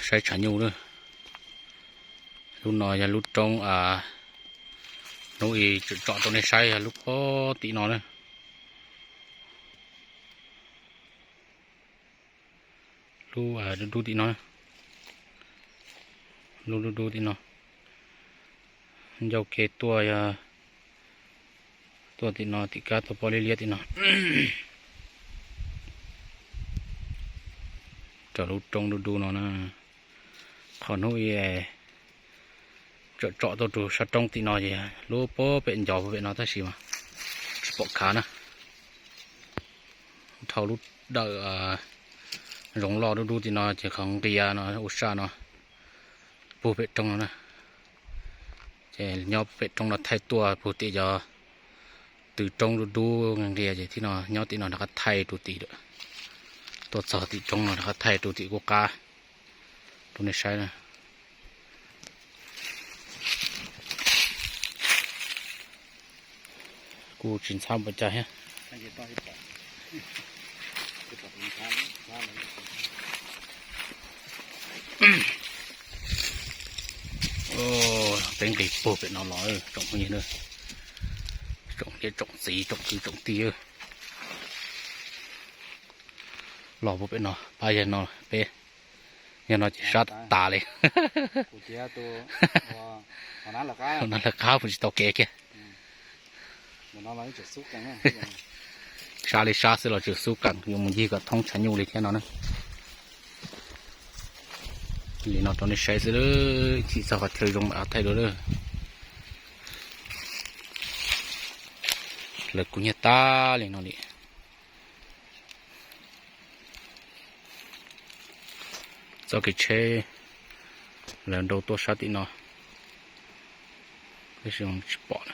Saib tshav nyuj lawm. Lub no yog lub roob, hnub i tsom rau nej saib yog lub pob tim no na. Lub dub dub tim no, lub dub dub tim no. Ncauj ke tuaj yog tuaj tim no, tim kab tuaj pob liab liab tim no. Rau lub roob dub dub no na. Qhov hnub i tsom tsom tuaj rau sab roob tim no ces lub pob pem ncov pem no tab sis mas tsis pom khav na. Dhau lub dawm zoov loj dub dub tim no ces qhov nqia no ua saj no puag pem roob no na. Ces nyob pem roob no thaij tuaj puag tim cov tw roob dub dub nqia ces thib no nyob tim no rov qab thaij rau tim lawm. Tuaj txog tim roob no rov qab thaij rau tim kuj qab rau nej saib na. Kuj tsis ntxhab npaum cas thiab. Peb nqis puag pem no los tsoom phooj ywg, tsoom niam tsoom txiv tsoom kwv tsoom tij, los puag pem no pab yawg no peb, yog no ces sab tas li. Nab lawv qab puas tsis tau kev kiag. Sab li sab xwb los tseem xub qees, yuav mus ncig kom thoob tshav nyuj li thiab no na. Li no rau nej saib xwb, chim txog qhov chaw zoo mam thaij dua lawm. Lawv kuj nyiag tag li no li. Txoj kev tsheb lawv nrau tuaj sab tim no, tab sis tsis pom.